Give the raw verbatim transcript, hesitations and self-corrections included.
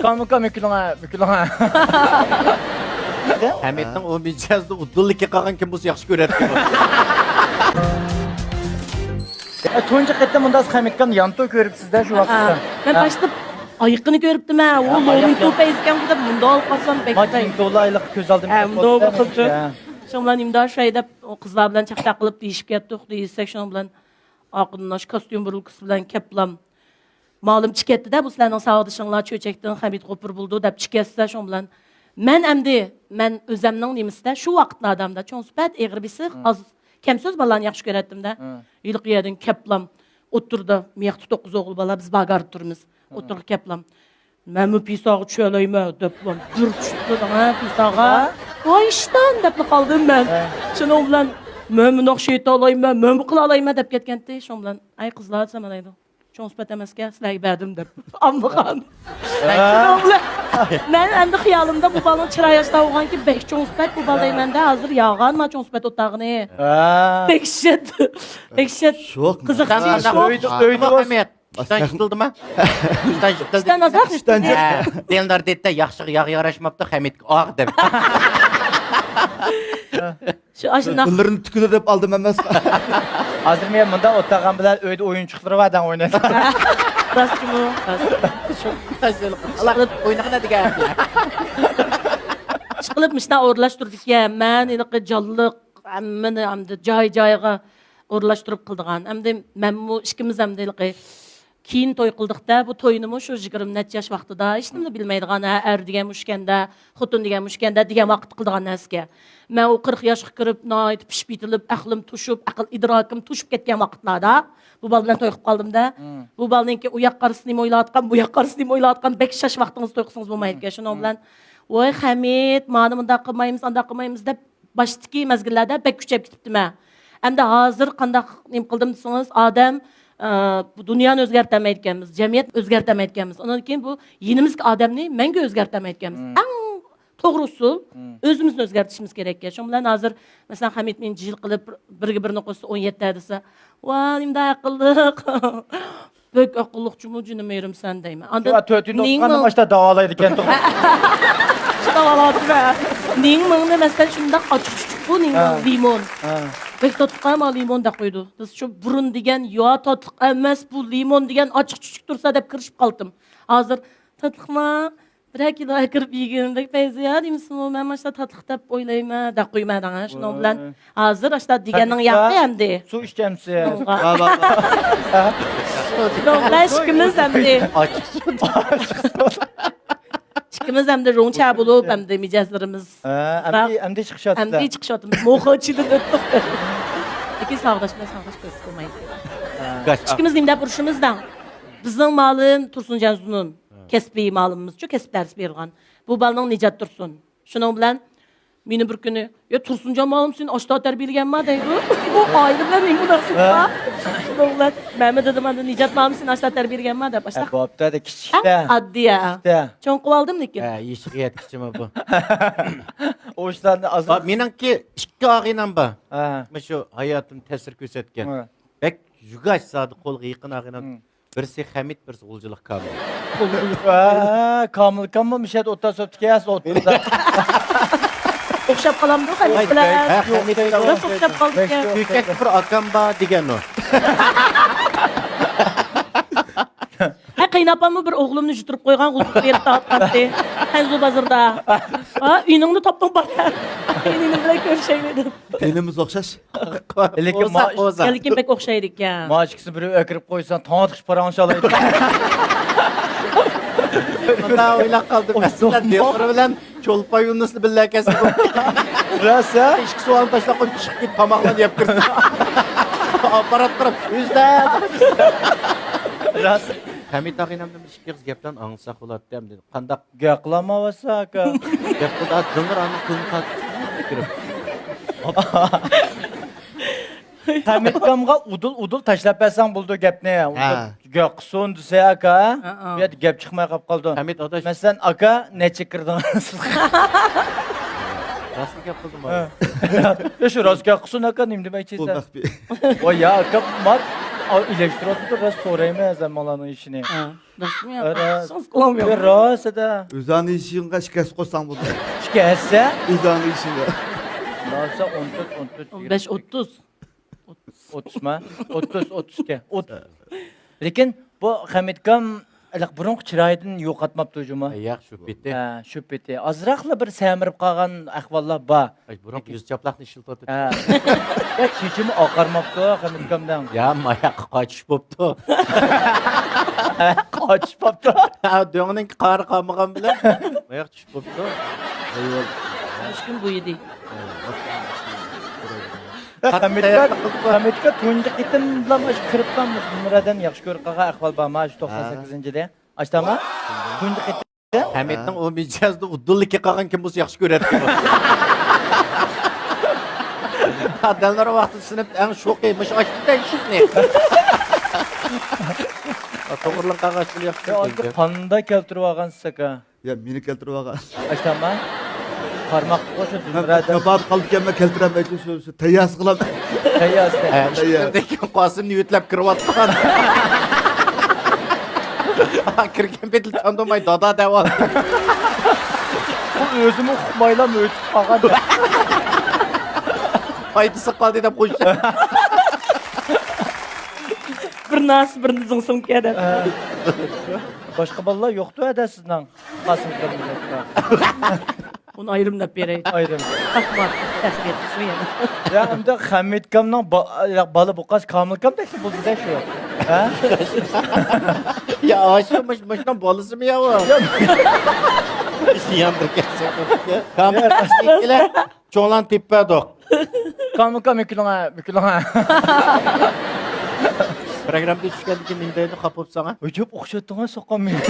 كامىكا مۆكۈلۈڭە، مۆكۈلۈڭە. ھەمىدنىڭ ئۇ مىجەزدە ئۇدۇللىكى قالغان كىم بولسا ياخشى كۆرەتتى. تۇنجى قېتىم مۇنداق ھەمىدكان يانتۇ كۆرۈپسىز-دە شۇ ۋاقىتتا. مەن باشتا ئايىقىنى كۆرۈپتىمەن، ئۇ لورىنتو پەيزىكەن دەپ مۇنداق قارىسام بەك. ماچىنكولا ئايلىق كۆز ئالدىمدا. ھە، مۇنداق بىر خىل. شۇنىڭ بىلەن ئىمدا شۇ دەپ قىزلار بىلەن چاقچاق قىلىپ دېيىشىپ كەتتۇق، دېيىشسەك شۇنىڭ بىلەن ئاقىنناش كاستيۇم بۇرۇلكىسى بىلەن كەپلام. مالىم چىكەتتىدە، بۇ سىلەرنىڭ ساۋاقدىشىڭلار چۆچەكتىن خەمىت غوپۇر بولىدۇ دەپ چىكەتسە، شۇنىڭ بىلەن مەن ئەمدى، مەن ئۆزەمنىڭ نېمىسىدە، شۇ ۋاقىتلاردا ئەمدى چوڭ سۈپەت، ئېغىر بېسىق، ئاز، كەم سۆز بالىلارنى ياخشى كۆرەتتىمدە. ھېلىقى يەردىن كەپلام ئوتتۇرىدا مىياقتا توققۇز ئوغۇل بالا، بىز باگاردا تۇرىمىز. ئوتتۇرىغا كەپلام. مەنمۇ پىساغا چۈشەلەيمەن دەپلا بىر چۈشتۈم، ھە، پىساغا. ۋاي ئىشتان دەپلا قالدىم مەن. شۇنىڭ بىلەن مەن مۇنداق شېيتالايمەن، مەنمۇ قىلالايمەن دەپ كەتكەنتى. شۇنىڭ بىلەن ئەي قىزلار دېسەم ئالايدۇ. چوڭ سۈپەت ئەمەسكەن، سىلەرگە بەردىم دەپ. ئاممىغان. شۇنىڭ بىلەن مەن ئەمدى خىيالىمدا بۇ بالىنىڭ چىرايى ئاشتا بولغانكى بەك چوڭ سۈپەت بۇ بالا دەيمەندە، ھازىر ياغان ما چوڭ سۈپەت ئوتاغىنى. دەھشەت. دەھشەت. شوق. قىزىقچى. شوق. ئۆيدە، ئۆيدە ئىشتان يىقىلدىما؟ ئىشتان يىقىلدى. ئىشتان ئازراق يىقىلدى. ھە، دىلنار دېدى، ياخشىغا ياغ ياراشماپتۇ، خەمىتكە ئاغ دەپ. شۇ ئاشۇنداق. تىللىرىنى تۈكىدۇ دەپ ئالدىم ئەمەس. ھازىر مەن مۇنداق ئولتۇرغان بىلەن ئۆيدە ئويۇنچۇقلىرى بار دەڭ ئوينايدۇ. راستچىمۇ؟ راست. ئىشقىلىپ ئوينىغىنا دېگەن. ئىشقىلىپ مۇشۇنداق ئورۇنلاشتۇرىدىكەن. مەن ھېلىقى جانلىق ھەممىنى ئەمدى جاي-جايىغا ئورۇنلاشتۇرۇپ قىلىدىغان. ئەمدى مەنمۇ ئىككىمىز ئەمدى ھېلىقى كېيىن توي قىلدۇق-دە، بۇ توينىمۇ شۇ يىگىرمە نەچچە ياش ۋاقتىدا، ھېچنېمىنى بىلمەيدىغان، ھە، ئەر دېگەن مۇشۇكەن-دە، خوتۇن دېگەن مۇشۇكەن-دە دېگەن ۋاقىتتا قىلىدىغان نەرسىكەن. مەن ئۇ قىرىق ياشقا كىرىپ، ناھايىتى پىشىپ يېتىلىپ، ئەقلىم توشۇپ، ئەقىل ئىدراكىم توشۇپ كەتكەن ۋاقىتلاردا بۇ بالا بىلەن توي قىلىپ قالدىم-دە. بۇ بالىنىڭكى ئۇ ياق قارىسا نېمە ئويلاۋاتقان، بۇ ياق قارىسا نېمە ئويلاۋاتقان، بەك شاش ۋاقتىڭىزدا توي قىلسىڭىز بولمايدىكەن. شۇنىڭ بىلەن، ۋاي خەمىت، مانا مۇنداق قىلمايمىز، ئانداق قىلمايمىز دەپ باشتىكى مەزگىللەردە بەك كۈچەپ كېتىپتىمەن. ئەمدى ھازىر قانداق نېمە قىلدىم دېسىڭىز، ئادەم، ئە، بۇ دۇنيانى ئۆزگەرتەلمەيدىكەنمىز، جەمئىيەتنى ئۆزگەرتەلمەيدىكەنمىز. ئۇنىڭدىن كېيىن بۇ يېنىمىزدىكى ئادەمنى مەڭگۈ ئۆزگەرتەلمەيدىكەنمىز. ئەڭ توغرا ئۇسۇل، ئۆزىمىزنى ئۆزگەرتىشىمىز كېرەككەن. شۇنىڭ بىلەن ھازىر، مەسىلەن، خەمىت مېنى جىل قىلىپ، بىرگە بىرنى قوشسا ئون يەتتە دېسە، ۋاي، نېمانداق ئەقىللىق. بەك ئەقىللىقچىمۇ جېنىم يېرىم سەن دەيمەن. ئاندىن شۇ تۆت يىل نىڭ ئوقۇغاندا مىڭ ماشتا داۋالايدىكەن. شۇ داۋالاۋاتىمەن. نىڭ مىڭنى مەسىلەن شۇنداق ئاچچىق چۈچۈك بۇ نىڭ مىڭ ھە. لىمون. ھە. بەك تاتلىق ما لىمون دەپ قويىدۇ. بىز شۇ بۇرۇن دېگەن يا تاتلىق ئەمەس بۇ لىمون دېگەن ئاچچىق چۈچۈك تۇرسا دەپ كىرىشىپ قالدىم. ھازىر تاتلىقما؟ بىرەر كىلو ئەكىرىپ يېگىن، بەك پەيزى يا دېمىسىمۇ، مەن ماشتا تاتلىق دەپ ئويلايمەن، دەپ قويىمەن دەڭە. شۇنىڭ بىلەن ھازىر ئاشتا دېگەننىڭ ياقى ئەمدى. سۇ ئىچەمسىز؟ شۇنىڭ بىلەن ئىككىمىز ئەمدى. ئىككىمىز ئەمدى روڭچە بولۇپ، ئەمدى مىجەزلىرىمىز. ھە، ئەمدى، ئەمدى چىقىشاتسىز. ئەمدى چىقىشاتىمىز. موخاچىدىن ئۆتتۇق. لېكىن ساۋاقداش بىلەن ساۋاقداش كۆرۈپ بولمايدۇ. ئىككىمىز نېمە دەپ ئۇرۇشىمىز دەڭ؟ بىزنىڭ مالىم تۇرسۇنجان زۇنۇن. كەسپىي مالىمىزچۇ، كەسىپ دەرس بېرىدىغان. بۇ بالىنىڭ نىجات تۇرسۇن. شۇنىڭ بىلەن مېنى بىر كۈنى، يا تۇرسۇنجان مالىم سېنى ئاشتا تەربىيەلىگەنما دەيدۇ. بۇ ئائىلە بىلەن نېمە مۇناسىۋىتى بار؟ شۇنىڭ بىلەن مەنمۇ دېدىم، ئاندىن نىجات مالىم سېنى ئاشتا تەربىيەلىگەنما دەپ. ئاشتا. بوپتۇ، ئەدە كىچىكتە. ئەڭ ئاددىي، ھە. كىچىكتە. چوڭ قىلىۋالدىم لېكىن. ھە، يېشىغا يەتكۈچىمۇ بۇ. ئۇ ئىشلارنى ئاز. مېنىڭكى ئىككى ئاغىنەم بار. ھە. مۇشۇ ھاياتىمدا تەسىر كۆرسەتكەن. ھە. بەك يۈگەش زادى قولغا يېقىن ئاغىنەم. بىرسى خەمىت، بىرسى غۇلجىلىق كامىل. ھە، كامىل، كامىل مىشەت ئوتتا سوپتىكەس، ئوتتا. ئوخشاپ قالامدۇ خەمىت بىلەن؟ ھە، خەمىت بىلەن. راست ئوخشاپ قالدىكەن. كۆكەك بىر ئاكام بار دېگەن ئۇ. ھە، قېيىنئاپاممۇ بىر ئوغلۇمنى يۈتۈرۈپ قويغان، غۇلجىغا بېرىپ تارتقانتى. خەنزۇ بازىرىدا. ھا، ئىنىڭنى تاپتىڭ بار. ئىنىڭ بىلەن كۆرۈشەيلى دېدىم. ئىنىمىز ئوخشاش. لېكىن قوزا، ما-، قوزا. لېكىن بەك ئوخشايدىكەن. ما ئىككىسىنى بىرىۋ ئەكىرىپ قويسا، تاڭ ئاتقۇچە پاراڭلىشالايدۇ. مۇنداق ئويلاپ قالدىم. ئوي، مەسىلەن، دىلبىر بىلەن چولپان يۇنۇسنى بىللە ئەكەلسە. راست، ھە؟ ئىككى سوئالنى تاشلاپ قويۇپ، چىقىپ كېتىپ، تاماقلارنى يەپ كىرسە. ئاپپارات قاراپ، سۆزلە. راست. خەمىت ئاغىنەمدىن بىر ئىككى ئېغىز گەپلەرنى ئاڭلىساق بولاتتى، ئەمدى قانداق؟ گەپ قىلالمايۋاتسا، ئاكا. گەپ قىلدى، دىلنۇر ئانىڭ قولىنى تارتىپ كىرىپ. خەمىتكامغا ئۇدۇل، ئۇدۇل تاشلاپ بەرسەڭ بولىدۇ گەپنى. ھە. گەپ قىلسۇن دېسە، ئاكا، ھە، ھە. بۇ يەردە گەپ چىقماي قاپ قالىدۇ. خەمىت ئاداش. مەسىلەن، ئاكا، نەچچە كىردىڭىز؟ راستلا گەپ قىلدىم، ھە. يا، شۇ راست گەپ قىلسۇن، ئاكا، نېمە دېمەكچى سەن؟ ۋاي، يا، ئاكا، مات. ئاۋۇ ئىلەشتۈرۈۋاتىدۇ، راست سورايمەن ھەممىڭلارنىڭ ئىشىنى. ھە. راستمۇ يا؟ ئە، راست. شۇڭسىز قىلالمىدىم. يا، راست ئەدە. ئۆزۈڭنىڭ ئىشىڭغا شىكەست قوشساڭ بولدى. شىكەستسە؟ ئۆزۈڭنىڭ ئىشىڭگە. راست، ئون تۆت، ئون تۆت، ئون بەش، ئوتتۇز. ئوتتۇزما؟ ئوتتۇز، ئوتتۇز ئىككى. ئوت-، لېكىن بۇ خەمىتكام ھېلىقى بۇرۇنقى چىرايىدىن يوقاتماپتۇ جۇمۇ. ياق، شۇ پېتى. ھە، شۇ پېتى. ئازراقلا بىر سەمرىپ قالغان ئەھۋاللار بار. ئاي، بۇرۇنقى يۈز چاپلاقنى ئىشلىتىۋاتىدۇ. ھە. يا، چېچىمۇ ئاقارماپتۇ خەمىتكامنىڭ. يا، ماياققا قاچىش بوپتۇ. قاچىش بوپتۇ. ھە، دۆڭنىڭ قارى قالمىغان بىلەن ماياق چۈشۈپ بوپتۇ. ئەيۋال. مۈشكۈل بويىدى. خەمىتكە، خەمىتكە تۇنجى قېتىملا مۇشۇ كىرىپلا نۇمرەدىن ياخشى كۆرۈپ قالغان ئەھۋال بارما، شۇ توقسان سەككىزىنچى يىلى؟ ئاشتاما؟ تۇنجى قېتىم. خەمىتنىڭ ئۇ مىجەزىدە ئۇدۇللىكى قالغان كىم بولسا ياخشى كۆرەتتى. ئادەملەر ۋاقتىدا سىنىپ ئەڭ شوقى مۇشۇ ئاشتىدا ئىشىكنى. توغرىلىق قالغان ئاشتىدا ياخشى كۆرگەن. قاندا كەلتۈرۈپ ئالغانسىز ئاكا؟ يا، مېنى كەلتۈرۈپ ئالغان. ئاشتاما؟ قارماققا شۇ مەن دۇمبىرادە. ناپات قالىدىكەنمەن، كەلتۈرەلمەيتتىم، شۇ، شۇ تەيياسى قىلام. تەيياسى. ھە، تەيياسى. ئىشىكتىن قاسىمنى يۆتلەپ كىرىۋاتقان. كىرگەن پېتى تاندۇرماي دادا دەۋاتىدۇ. ئۇ ئۆزىمۇ ئۇقمايلا ئۆتۈپ قالغان. پايدىسى قالدى دەپ قويۇش. بىر ناس، بىر زىڭ سومكا دەپ. باشقا بالىلار يوقتۇ ھەدە سىزنىڭ؟ قاسىم كەلمىدى. ئۇنى ئايرىم دەپ بېرەي. ئايرىم. تاقماق، تەسبىھ، شۇ يەنە. يا، ئەمدى خەمىتكامنىڭ با-، يا، بالا بۇقاس كامىلكامدەك بولدى-دە شۇ. ھە؟ يا، ئاشۇ مۇش-، مۇشۇنىڭ بالىسىمۇ يا ئۇ؟ يا. ياندۇر كەتسە. كامىل، چوڭلارنى تېپىپ بەردۇق. كامىلكام، مۈكۈلۈڭە، مۈكۈلۈڭە. پروگراممىدىن چۈشكەندىن كېيىن نېمە دەيدۇ، خاپا بوپساڭا؟ ۋىجىپ ئوخشاتتىڭە سوققان مېنى.